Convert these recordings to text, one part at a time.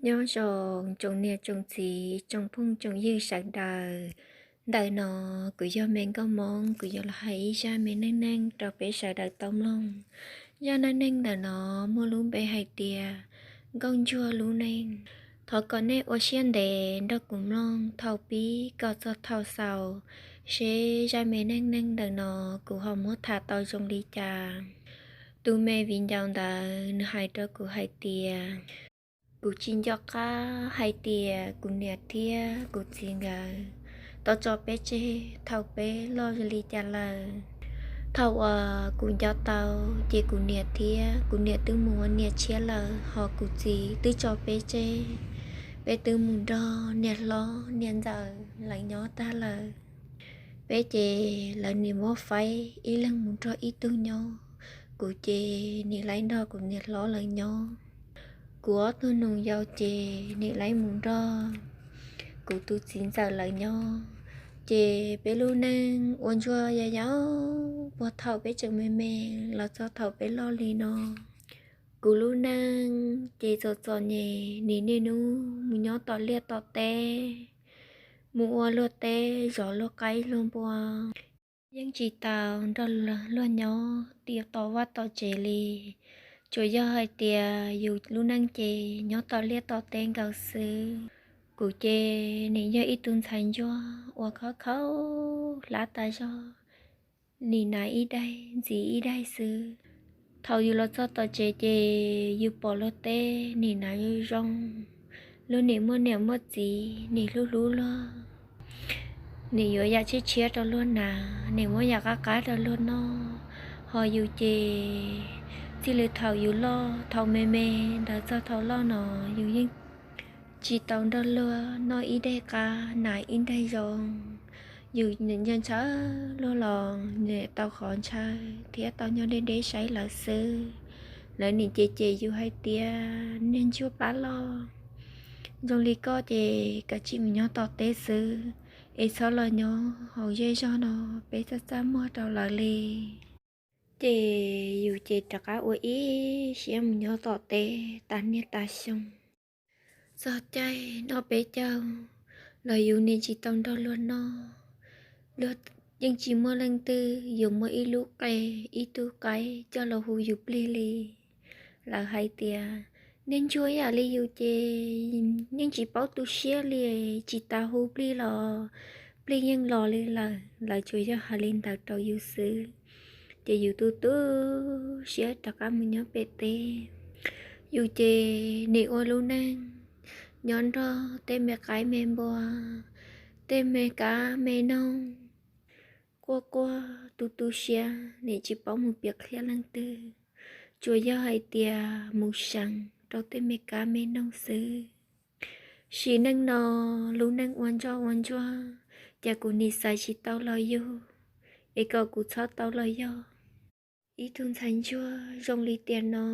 Nyob zoo tsoom niam tsoom txiv tsoom phooj tsoom ywg sawv daws. Ntawm no kuv yog me nkauj Hmoob, kuv yuav los hais ib zaj me neej neeg rau peb sawv daws tau mloog. Zaj neej neeg ntawm no muaj lub npe hais tias Nkauj Ntsuag lub neej. Thov kom nej ua siab ntev nrog kuv mloog thaum pib kom txog thaum xaus, seb zaj me neej neeg ntawm no kuv ho muab tham tau zoo li cas. Tus me viv ncaus ntawd nws hais rau kuv hais tias, kuv tsis nco qab hais tias kuv niam thiab kuv txiv nkawd tau tso peb tseg thaum peb loj li cas lawm. Thaum uas kuv nco tau ces kuv niam thiab kuv niam twb mus ua niam tshiab lawm, ho kuv txiv twb tso peb tseg, peb twb mus nrog niam hlob niam ntxawm lawv nyob tag lawm. Peb ces lawv nim muab faib ib leeg mus nrog ib tug nyob, kuv ces nim laib nrog kuv niam hlob lawv nyob. Kuv ob tug nus yau ces nim laib mus nrog kuv tus txiv ntxawm lawv nyob. Ces peb lub neej ua ntsuag yau yau puag thaum peb tseem me me los txog thaum peb loj li no. Kuv lub neej ces txom txom nyem, nim niaj hnub mus nyob tom liaj tom teb, mus ua luag teb zov luag qaib luag npua, yeej tsis tau nrog luag nyob tom vaj tom tsev li. Tsuas yog hais tias yus lub neej ces nyob tom liaj tom teb nkaus xwb. Kuv ces nim yog ib tug ntxhais ntsuag uas khov kho hlab tas zog, nim hnav ib daig ntxiv ib daig xwb. Thaum yus los txog tom tsev ces yus pom luag teb nim hnav zoo zoo, luag nim muaj niam muaj txiv, nim hlub hlub luag, nim yuav yam tshiab tshiab rau luag hnav, nim muab yam qab qab rau luag noj. Ho yus ces txij li thaum yus loj, thaum me me ntawd txog thaum loj no, yus yeej tsis tau nrog luag noj ib daig qab hnav ib daig zoo. Yus nim ntshaw ntshaw luag los nim tau qhov ntshaw thiab tau nyob deb deb saib lawv xwb. Lawv nim cem cem yus hais tias, niag ntsuag plab loj, zoo li koj ces kav tsij mus nyob tom teb xwb, es txhob los nyob hauv zej zog no peb txaj txaj muag rau lawv li. Ces yus ces rov qab ua ib siab mus nyob tom teb tas niaj tas xyoo. Txog caij noj peb caug los yus nim tsis tau nrog luag noj. Luag yeej tsis muaj leej twg yuav muab ib lub qe, ib tug qaib coj los hu yus plig li. Lawv hais tias, niag ntsuag yam li yus ces yeej tsis paub tu siab li, tsis tas hu plig los plig yeej los li lawm. Lawv tsuas yog hais li ntawd rau yus xwb. Ces yus tu tu siab rov qab mus nyob pem teb. Yus ces nim ua lub neej nyob nrog tej me qaib me npua, tej me kab me noog, quaj quaj tu tu siab, nim tsis paub mus piav qhia leej twg, tsuas yog hais tias mus seev rau tej me kab me noog xwb. Sim neej no lub neej ua ntsuag ua ntsuag, ces kuv nim xaiv tsis tau los yug, es kom kuv txhob tau los yog ib tug ntxhais ntsuag zoo li tiam no.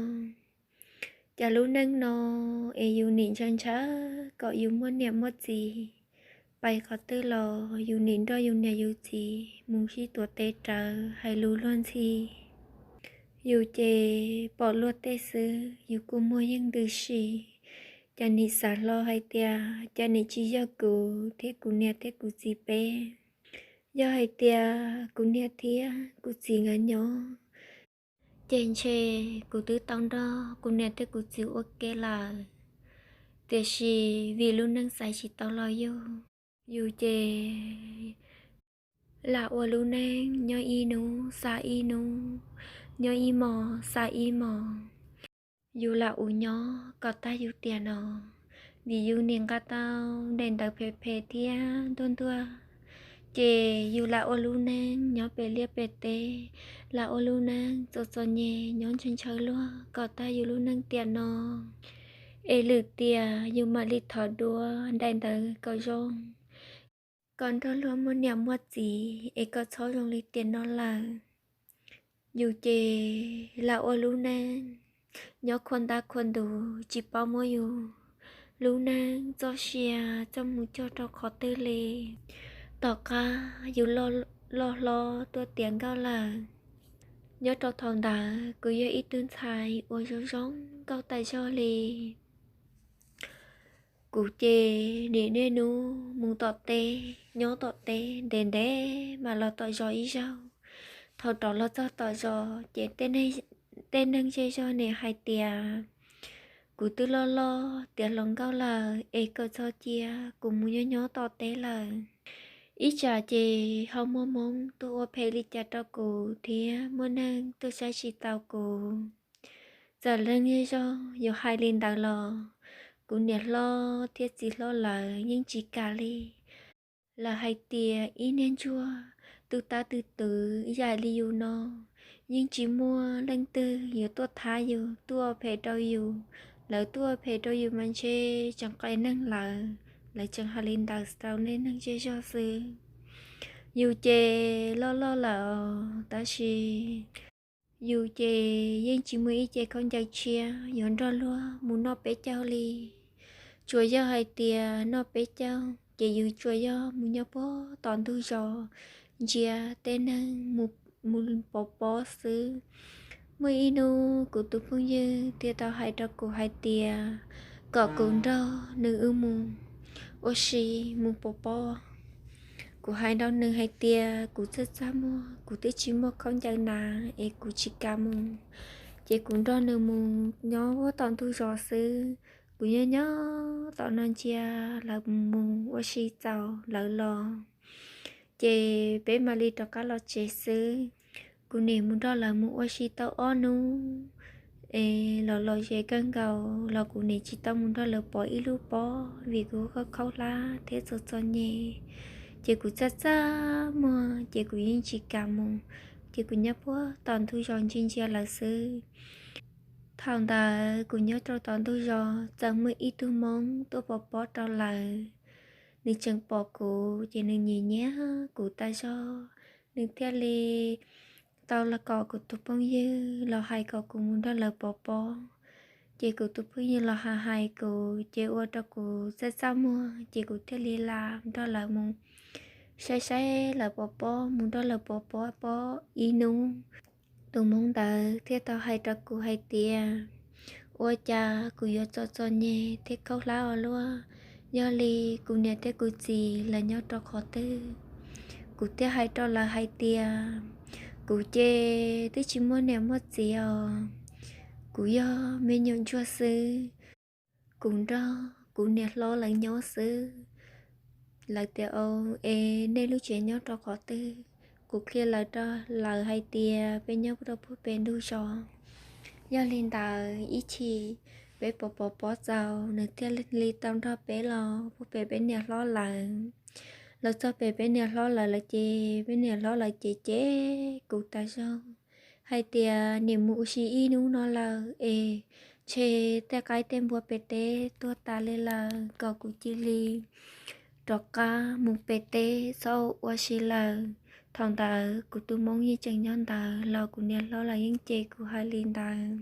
Ces lub neej no es yus nim ntshaw ntshaw kom yus muaj niam muaj txiv, pais qhov twg los yus nim nrog yus niam yus txiv mus sib tuav tes rawv hais lus luag ntxhi. Yus ces pom luag tej xwb yus kua muag yeej ntws si. Ces nim xav hlo hais tias ces nim tsis yog kuv thiab kuv niam thiab kuv txiv peb, yog hais tias kuv niam thiab kuv txiv nkawd nyob, ces ntshe kuv twb tau nrog kuv niam thiab kuv txiv ua ke lawm. Tiam sis vim lub neej xaiv tsis tau los yug, yus ces lam ua lub neej nyob ib hnub xav ib hnub, nyob ib hmos xav ib hmos. Yus lam ua nyob kom tag yus tiam no, vim yus nim nqa tau daim ntawv phem phem thiab ntuag ntuag. Ces yus lam ua lub neej nyob pem liaj pem teb, lam ua lub neej txom txom nyem nyob ntshaw ntshaw luag kom tag yus lub neej tiam no. Es lwm tiam yus mam li thov dua daim ntawv kom zoo, kom nrog luag muaj niam muaj txiv es kom txhob zoo li tiam no lawm. Yus ces lam ua lub neej nyob khuam ntab khuam ntuv, tsis paub muab yus lub neej txoj sia coj mus cog rau qhov twg li. Tom qab yus loj hlob tuaj tiav nkauj lawm. Nyob rau thaum ntawd kuv yog ib tug ntxhais uas zoo zoo nkauj tas zog li. Kuv ces nim niaj hnub mus tom teb, nyob tom teb ntev ntev mam los tom zos ib zaug. Thaum rov los txog tom zos ces tej neeg zej zog nim hais tias kuv twb loj loj tiav hluas nkauj lawm es kom txhob cia kuv mus nyob nyob tom teb lawm. Ib tsam ces ho muaj hmoob tuaj ua phem li cas rau kuv thiab muaj neeg tuaj saib tsis taus kuv. Txawm leej zej zog yuav hais li ntawd los kuv niam hlob thiab txiv hlob lawv yeej tsis kam li. Lawv hais tias ib niag ntsuag tu tab tu twv ib yam li yus no, yeej tsis muaj leej twg yuav tuaj thab yus, tuaj ua phem rau yus. Lawv tuaj ua phem rau yus mas ntshe tseem qia neeg lawv, lawv tseem hais li ntawd rau nej neeg zej zog xwb. Yus ces loj loj lawm os, tab sis yus ces yeej tsis muaj ib ce khaub ncaws tshiab yuav nrog luag mus noj peb caug li. Tsuas yog hais tias noj peb caug ces yus tsuas yog mus nyob puag tom ntug zos ntsia tej neeg mus pov pob xwb. Muaj ib hnub kuv tus phooj ywg thiaj tau hais rau kuv hais tias kom kuv nrog nws wb mus ua si mus pov pob. Kuv hais rau nws hais tias kuv txaj txaj muag, kuv twb tsis muaj khaub ncaws hnav es kuv tsis kam mus. Ces kuv nrog nws mus nyob puag tom ntug zos xwb. Kuv nyob nyob tom no ntsia lawv mus ua si txaus lawv los, ces peb mam li rov qab los tsev xwb. Kuv nim mus nrog lawv mus ua si tau ob hnub es los los ze kawg nkaus los kuv nim tsis tau mus nrog lawv pov ib lub pob vim kuv khaub hlab thiab txom txom nyem. Ces kuv txaj txaj muag ces kuv yeej tsis kam mus, ces kuv nyob puag tom ntug zos ntsia ntsia lawv xwb. Thaum ntawd kuv nyob rau tom ntug zos txawm muaj ib tug hmoob tuaj pov pob rau lawv. Nws tseem pom kuv ces nws nyiam nyiam kuv tas zog, nws thiaj li tau los kom kuv tus phooj ywg los hais kom kuv mus nrog lawv pov pob. Ces kuv tus phooj ywg los hais hais kuv ces ua rau kuv txaj txaj muag ces kuv thiaj li lam nrog lawv mus saib saib lawv pov pob, mus nrog lawv pov pob pob ib hnub. Tus hmoob ntawd thiaj tau hais rau kuv hais tias, ua cas kuv yuav txom txom nyem thiab khaub hlab ua luaj, yog li kuv niam thiab kuv txiv lawv nyob rau qhov twg? Kuv thiaj hais rau lawv hais tias, kuv ces twb tsis muaj niam muaj txiv os, kuv yog me nyuam ntsuag xwb, kuv nrog kuv niam hlob lawv nyob xwb. Lawv tias, es nej lub tsev nyob rau qhov twg? Kuv qhia lawv rau lawv hais tias peb nyob rau puag pem ntug zos. Yog li ntawd ib chim peb pov pov pob txaus nws thiaj li tau nrog peb los puag pem peb niam hlob lawv. Los txog pem peb niam hlob lawv lawm ces peb niam hlob lawv cem cem kuv tas zog hais tias, nim mus ua si ib hnub no lawm es ntshe tej qaib tej npua pem teb tuag tas li lawm, kom kuv cia li rov qab mus pem teb txhob ua si lawm. Thaum ntawd kuv tus hmoob yeej tseem nyob ntawd los kuv niam hlob los yeej cem kuv hais li ntawd,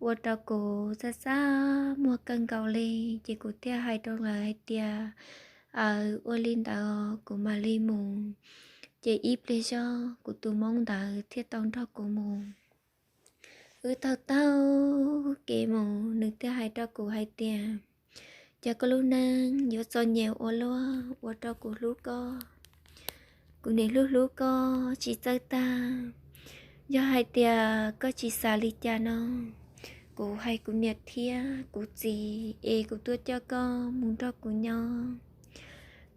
ua rau kuv txaj txaj muag kawg nkaus li. Ces kuv thiaj hais rau lawv hais tias, aws, ua li ntawd kuv mam li mus. Ces ib pliag zog kuv tus hmoob ntawd thiaj tau nrog kuv mus. Wb taug taug kev mus nws thiaj hais rau kuv hais tias, cas koj lub neej yuav txom nyem ua luaj ua rau kuv hlub koj. Kuv nim hlub hlub koj tsis txawj tag. Yog hais tias koj tsis xav li cas no, kuv hais kuv niam thiab kuv txiv es kuv tuaj coj koj mus nrog kuv nyob.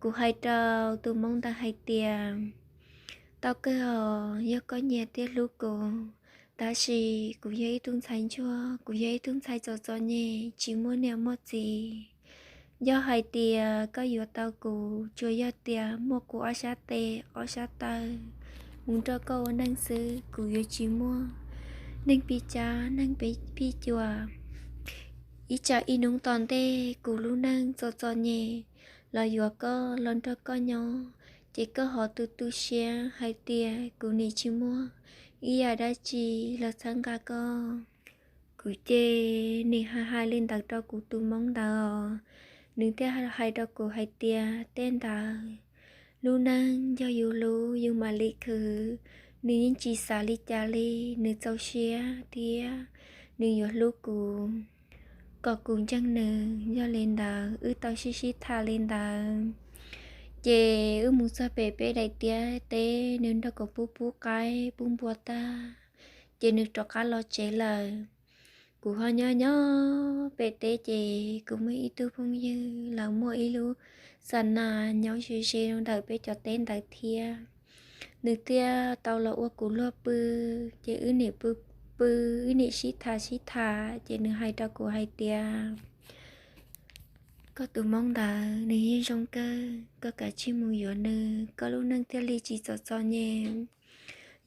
Kuv hais rau tus hmoob ntawd hais tias, tau kawg os, yog koj nyiam thiab hlub kuv, tab sis kuv yog ib tug ntxhais ntsuag, kuv yog ib tug ntxhais txom txom nyem tsis muaj niam muaj txiv. Yog hais tias koj yuav tau kuv, tsuas yog tias muaj kuv ob sab tes ob sab taw mus nrog koj ua neej xwb, kuv yuav tsis muaj neeg pij cab neeg pij cuam. Ib tsam ib hnub tom ntej kuv lub neej txom txom nyem los yuav koj los nrog koj nyob, ces koj ho tu tu siab hais tias kuv nim tsis muaj ib yam dab tsi los txhawb nqa koj. Kuv ces nim hais hais li ntawd rau kuv tus hmoob ntawd os, nws thiaj hais rau kuv hais tias, tej ntawd lub neej yog yus hlub yus mam li khwv. Nws yeej tsis xav li cas li, nws txaus siab thiab nws yuav hlub kuv. kom kuv ntseeg nws. Yog li ntawd wb tau sib sib tham li ntawd, ces wb mus txog pem peb daim tiab teb, nws nrog kuv pub pub qaib pub npua tag, ces nws rov qab los tsev lawm. Kuv ho nyob nyob pem teb, ces kuv muaj ib tug phooj ywg, lawv muaj ib lub xa nas nyob ze ze ntawm peb cov teb ntawd thiab. Nws thiaj tau los ua kuv luag pw, ces wb niam pw pw, wb niam sib tham sib tham, ces nws hais rau kuv hais tias, koj tus hmoob ntawd nws yeej zoo kawg, koj kav tsij mus yuav nws, koj lub neej thiaj li tsis txom txom nyem.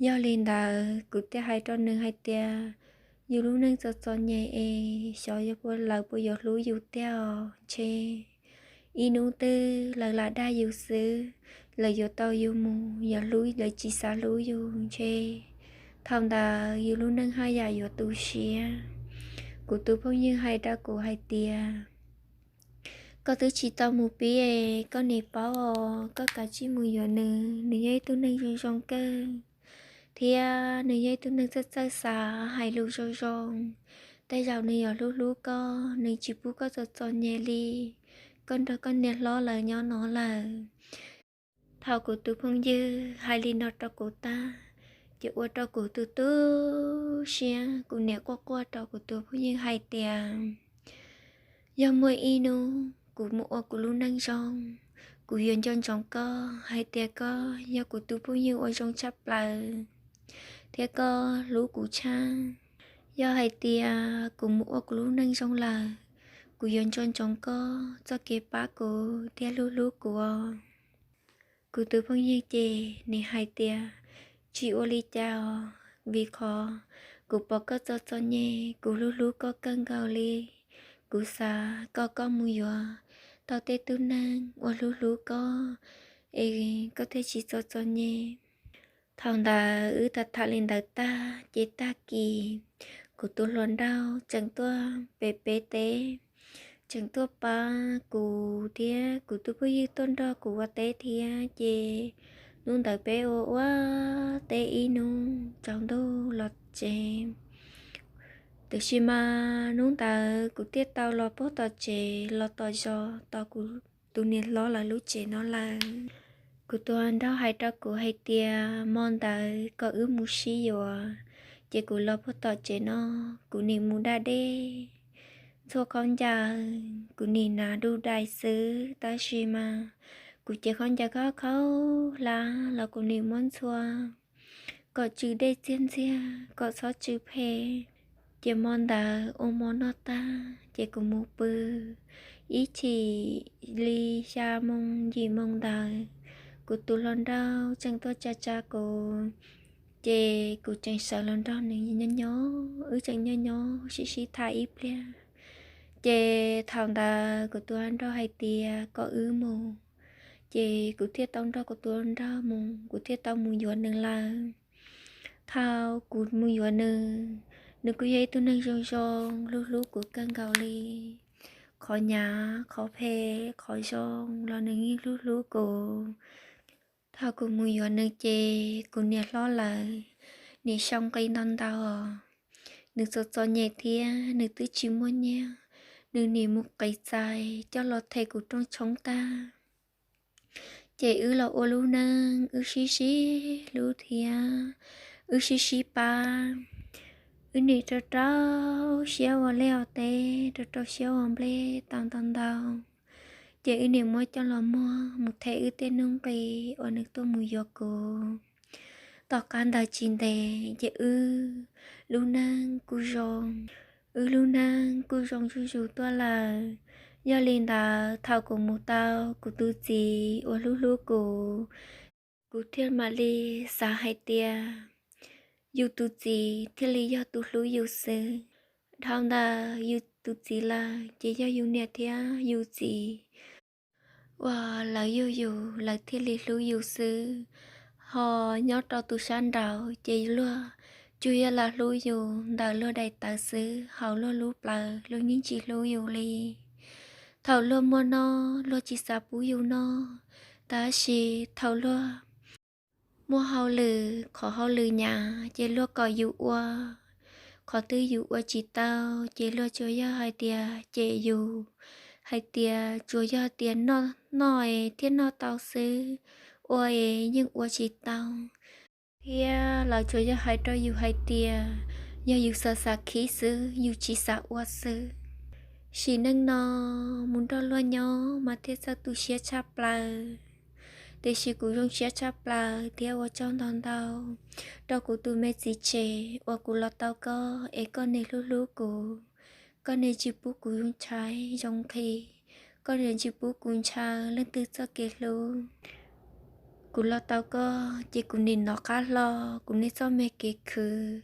Yog li ntawd kuv thiaj hais rau nws hais tias, yus lub neej txom txom nyem es xyov yog puas lawv puas yuav hlub yus tiag os, ntshe ib hnub twg lawv lam dag yus xwb, lawv yuav tau yus mus, yog hlub lawv tsis xav hlub yus, ntshe thaum ntawd yus lub neej haj yam yuav tu siab. Kuv tus phooj ywg hais rau kuv hais tias, koj twb tsis tau mus pib es koj niam paub os, koj kav tsij mus yuav nws, nws yog ib tug neeg zoo zoo kawg, thiab nws yog ib tug neeg txawj txawj xav, hais lus zoo zoo. Tej zaum nws yuav hlub hlub koj, nws tsis pub koj txom txom nyem li, koj nrog koj niam hlob lawv nyob no lawm. Thaum kuv tus phooj ywg hais li no rau kuv tag, ces ua rau kuv tu tu siab. Kuv niam quaj quaj rau kuv tus phooj ywg hais tias, yog muaj ib hnub kuv mus ua kuv lub neej zoo, kuv yuav nco ntsoov koj hais tias koj yog kuv tus phooj ywg uas zoo tshaj plaws, thiab koj hlub kuv tshaj. Yog hais tias kuv mus ua kuv lub neej zoo lawm, kuv yuav nco ntsoov koj txoj kev pab kuv thiab hlub hlub kuv os. Kuv tus phooj ywg ces nws hais tias, tsis ua li cas os, vim qhov kuv pom koj txom txom nyem, kuv hlub hlub koj kawg nkaus li. Kuv xav kom koj mus yuav tau tej tug neeg uas hlub hlub koj, es koj thiaj tsis txom txom nyem. Thaum ntawd wb tham tham li ntawd tag ces tag kis kuv tus hluas nraug tseem tuaj pem peb teb, tseem tuaj pab kuv thiab kuv tus phooj ywg tuaj nrog kuv ua teb thiab. Ces hnub ntawd peb ua ua teb ib hnub tsaus ntuj los tsev. Tiam sis mas hnub ntawd kuv thiaj tau los puag tom tsev los tom zos tos kuv tus niam hlob lawv lub tsev no lawm. Kuv tus hluas nraug hais rau kuv hais tias, hmo ntawd kom wb mus sib yuav. Ces kuv los puag tom tsev no, kuv nim mus da dej ntxhua khaub ncaws, kuv nim hnav du dais xwb, tab sis mas kuv cev khaub ncaws khaub khaub hlab los kuv nim muab ntxhua kom tsw dej txiag ntxiag, kom txhob tsw phem. Ces hmo ntawd ua hmo noj tag ces kuv mus pw. Ib chim li xya moo yim moo ntawd, kuv tus hluas nraug tseem tuaj tsa tsa kuv, ces kuv tseem sawv los nrog nws nyob nyob, wb tseem nyob nyob sib sib tham ib pliag. Ces thaum ntawd kuv tus hluas nraug hais tias kom wb mus, ces kuv thiaj tau nrog kuv tus hluas nraug mus, kuv thiaj tau mus yuav nws lawm. Thaum kuv mus yuav nws, nws kuj yog ib tug neeg zoo zoo, hlub hlub kuv kawg nkaus li. Qhov hnyav, qhov phem, qhov zoo los nws yeej hlub hlub kuv. Thaum kuv mus yuav nws ces kuv niam hlob lawv nim sau nqi ntau ntau os. Nws txom txom nyem thiab nws twb tsis muaj nyiaj, nws nim mus qiv txais coj los them kuv rooj tshoob tag. Ces wb los ua lub neej, wb sib sib hlub thiab wb sib sib pab. Wb nim rau rau siab ua liaj ua teb, rau rau siab ua nplej tau ntau ntau. Ces wb nim muab coj los muag mus them wb tej nuj nqis uas nws tuaj mus yuav kuv. Tom qab ntawd tsis ntev ces wb lub neej kuj zoo, wb lub neej kuj zoo zuj zus tuaj lawm. Yog li ntawd thaum kuv mus tau kuv tus txiv uas hlub hlub kuv, kuv thiaj mam li xav hais tias yus tus txiv thiaj li yog tus hlub yus xwb. Dhau ntawm yus tus txiv lawm ces yog yus niam thiab yus txiv uas lawv yug yus, lawv thiaj li hlub yus xwb. Ho nyob rau tus sab nraud ces luag tsuas yog lam hlub yus ntawm luag daim tawv xwb, hauv luag lub plawv luag yeej tsis hlub yus li. Thaum luag muaj noj luag tsis xav pub yus noj, tab sis thaum luag muaj hauj lwm, qhov hauj lwm hnyav ces luag kom yus ua. Qhov twg yus ua tsis tau ces luag tsuas yog hais tias cem yus, hais tias tsuas yog tias noj noj es thiaj noj tau xwb, ua es yeej ua tsis tau. Thiab lawv tsuas yog hais rau yus hais tias yog yus xav xav khib xwb, yus tsis xav ua xwb. Sim neej no mus nrog luag nyob mas thiaj txawj tu siab tshaj plaws. Tiam sis kuv zoo siab tshaj plaws thiab ua tsaug ntau ntau rau kuv tus me txiv tsev uas kuv los tau koj es koj niaj hlub hlub kuv. Koj niaj tsis pub kuv ntshai zoo nqhis, koj niaj tsis pub kuv ntshaw leej twg txoj kev hlub. Kuv los tau koj ces kuv nim nov qab hlo kuv niaj txoj me kev khwv,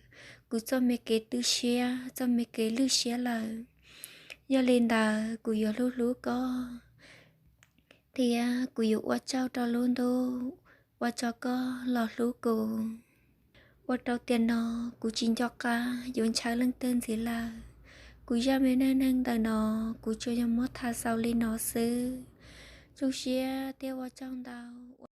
kuv txoj me kev tu siab, txoj me kev lwj siab lawm. Yog li ntawd kuv yuav hlub hlub koj thiab kuv yuav ua tsaug rau lub ntuj uas tso koj los hlub kuv. Ua rau tiam no kuv tsis nco qab yuav ntshaw leej twg ntxiv lawm. Kuv zaj me neej neeg ntawm no kuv tsuas yog muab tham xaus li no xwb. Zoo siab thiab ua tsaug ntau.